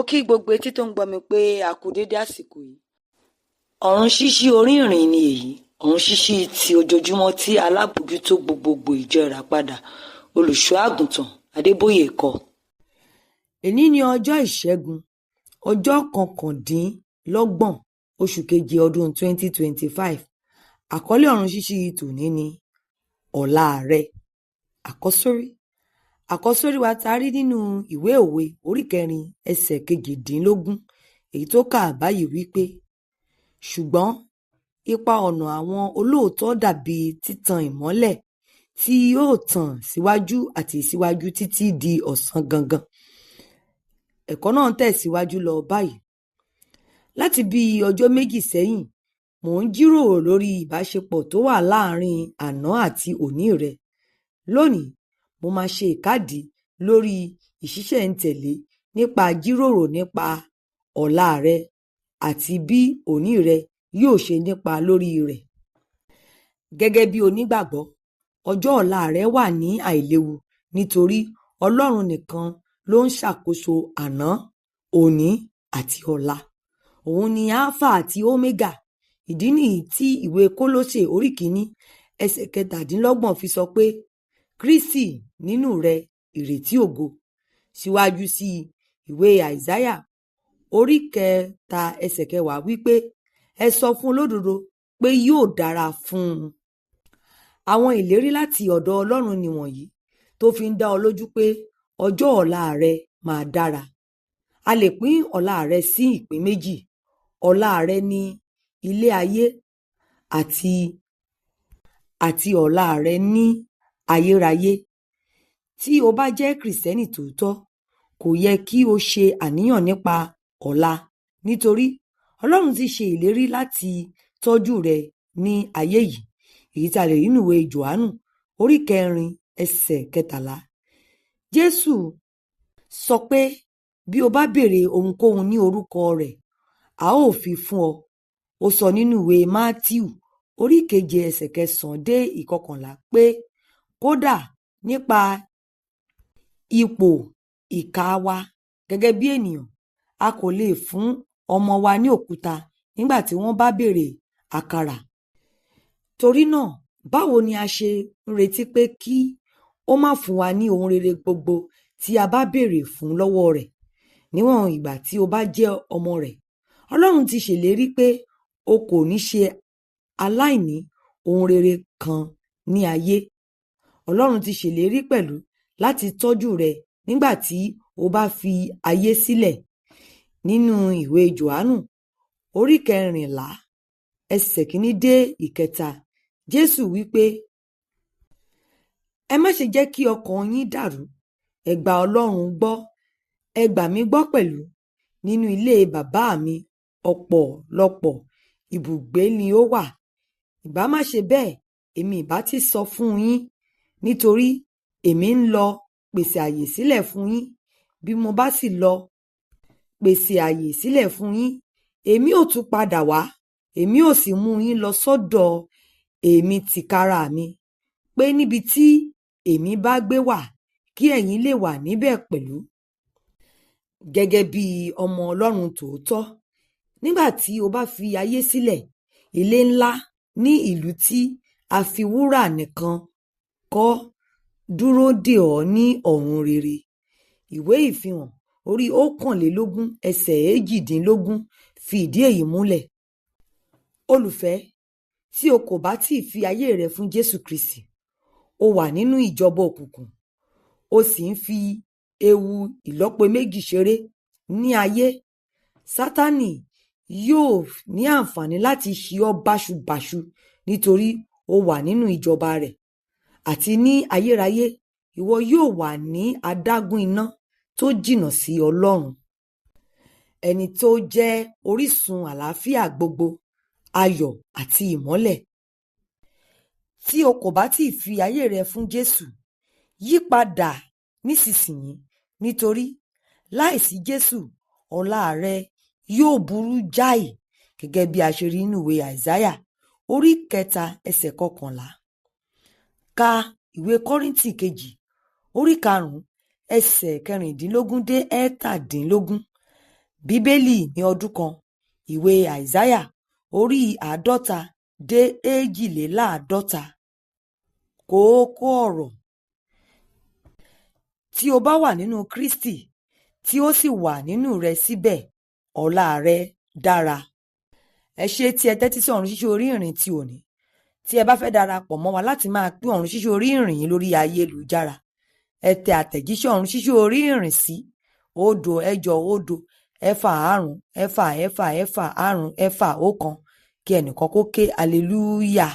Kí gbogbo etí tó ń gbọ́ mi pé a kú déédé àsìkò yìí. Ọ̀run ṣíṣí orí ìrìn ni èyí, ọ̀run ṣíṣí ti ojoojúmọ́ tí alábòójútó gbogbogbò ìjọ Ìràpadà, Olùṣọ́ Àgùntàn Adébóyè kọ. Èní ní ọjọ́ Ìṣẹ́gun, ọjọ́ 29 oṣù keje ọdún 2025. Àkọlé ọ̀run ṣíṣí tòní ni Ọ̀la rẹ. Àkọ́sórí. Àkọ́sórí wa ta rí nínú ìwé Òwe orí 4 ẹsẹ̀ 18, èyí tó kà báyìí wípé, ṣùgbọ́n ipa ọ̀nà àwọn olóòótọ́ dàbí títan ìmọ́lẹ̀ tí yóò tàn síwájú àti síwájú títí di ọ̀sán gangan. Ẹ̀kọ́ náà tẹ̀síwájú lọ báyìí. Láti bí ọjọ́ méjì sẹ́yìn, mò ń jíròrò lórí ìbáṣepọ̀ tó wà láàárín àná àti òní rẹ. Lónìí, mo máa ṣe ìkádìí lórí ìṣísẹ̀ntẹ̀lé nípa jíròrò nípa ọ̀la rẹ àti bí òní rẹ yóò ṣe nípa lórí rẹ̀. Gẹ́gẹ́ bí onígbàgbọ́, ọjọ́ ọ̀la rẹ wà ní àìléwu nítorí Ọlọ́run nìkan ló ń ṣàkóso àná, òní àti ọ̀la. Òun ni Alpha àti Omega. Ìdí nìyí tí ìwé Kólósè orí 1 ẹsẹ̀ 27 fi sọ pé Kristi nínú rẹ ìrètí ògo. Síwájú sí ìwé Àìsáyà orí 3 ẹsẹ̀ 10 wípé ẹ sọ fún olódodo pé yóò dára fún un. Àwọn ìlérí láti ọ̀dọ̀ Ọlọ́run nìwọ̀nyí tó fi ń dá ọ lójú pé ọjọ́ ọ̀la rẹ máa dára. A lè pín ọ̀la rẹ sí ìpín méjì. Ọ̀la rẹ ní ilé ayé àti ọ̀la rẹ ní ayérayé. Tí o bá jẹ́ Kìrìsìtẹ́nì tòótọ́, kò yẹ kí o ṣe àníyàn nípa ọ̀la nítorí Ọlọ́run ti ṣe ìlérí láti tọ́jú rẹ ní ayé yìí. Èyí tí a lè rí nínú ìwé Jòhánù orí 4 ẹsẹ̀ 13. Jésù sọ pé bí o bá béèrè ohunkóhun ní orúkọ rẹ̀, a ó fi fún ọ. Ó sọ nínú ìwé Mátíù orí 7 ẹsẹ̀ 9 dé 11 pé kódà nípa ipò ìkà wa gẹ́gẹ́ bí ènìyàn, a kò lè fún ọmọ wa ní òkúta nígbà tí wọ́n bá béèrè àkàrà. Torí náà, báwo ni a ṣe ń retí pé kí ó má fún wa ní ohun rere gbogbo tí a bá béèrè fún lọ́wọ́ rẹ̀ níwọ̀n ìgbà tí o bá jẹ́ ọmọ rẹ̀? Ọlọ́run ti ṣèlérí pé o kò ní ṣe aláìní ohun rere kan ní ayé. Ọlọ́run ti ṣèlérí pẹ̀lú láti tọ́jú rẹ nígbà tí o bá fi ayé sílẹ̀. Nínú ìwé Jòhánù orí 14 ẹsẹ̀ 1 dé 3, Jésù wípé, ẹ má ṣe jẹ́ kí ọkàn yín dàrú, ẹ gba Ọlọ́run gbọ́, ẹ gbà mí gbọ́ pẹ̀lú. Nínú ilé bàbá mi ọ̀pọ̀lọpọ̀ ibùgbé ni ó wà. Ìbá má ṣe bẹ́ẹ̀, èmi ìbá ti sọ fún yín, nítorí èmi ń lọ pèsè àyè sílẹ̀ fún yín. Bí mo bá sì lọ pèsè àyè sílẹ̀ fún yín, èmi ó tún padà wá, èmi ó sì mú yín lọ sọ́dọ̀ èmi tìkára mi, pé níbi tí èmi bá gbé wà, kí ẹ̀yin lè wà níbẹ̀ pẹ̀lú. Gẹ́gẹ́ bí ọmọ Ọlọ́run tòótọ́, nígbà tí o bá fi ayé sílẹ̀, ilé ńlá ní ìlú tí a fi wúrà nìkan kọ́ dúró dè ọ́ ní ọ̀run rere. Ìwé Ìfihàn orí 21 ẹsẹ̀ 18 fi ìdí èyí múlẹ̀. Olùfẹ́, tí o kò bá tí fi ayé rẹ fún Jésù Kristi, o wà nínú ìjọba òkùnkùn, o sì ń fi ewu ìlọ́po méjì ṣeré ní ayé. Sátánì yóò ní àǹfààní láti ṣe ọ́ báṣubàṣu nítorí o wà nínú ìjọba rẹ̀. Àti ní ayérayé, ìwọ yóò wà ní adágún iná tó jìnnà sí Ọlọ́run, ẹni tó jẹ́ orísun àlàáfíà gbogbo, ayọ̀ àti ìmọ́lẹ̀. Tí o kò bá tí fi ayé rẹ fún Jésù, yí padà nísinsìnyí, nítorí láìsí Jésù, ọ̀la rẹ yóò burú jáì gẹ́gẹ́ bí a ṣe rí nínú ìwé Àìsáyà orí 3 ẹsẹ̀ 11. Ka ìwé Kọ́ríńtì kejì orí 5 ẹsẹ̀ 16 dé 17. Bíbélì ní ọdún kan, ìwé Àìsáyà orí 50 dé 52. Kókó ọ̀rọ̀. Tí o bá wà nínú Kristi, tí ó sì wà nínú rẹ síbẹ̀, ọ̀la rẹ dára. Ẹ ṣé tí ẹ tẹ́tí sí Ọ̀run Ṣíṣí Orí Ìrìn ti òní. Tí ẹ bá fẹ́ darapọ̀ mọ́ wa láti máa pín Ọ̀run Ṣíṣí Orí Ìrìn yìí lórí ayélujára, ẹ tẹ àtẹ̀jíṣẹ́ Ọ̀run Ṣíṣí Orí Ìrìn sí 0 6 0 6 5 6 6 6 5 6 1 kí ẹnìkan kó ké hallelujah.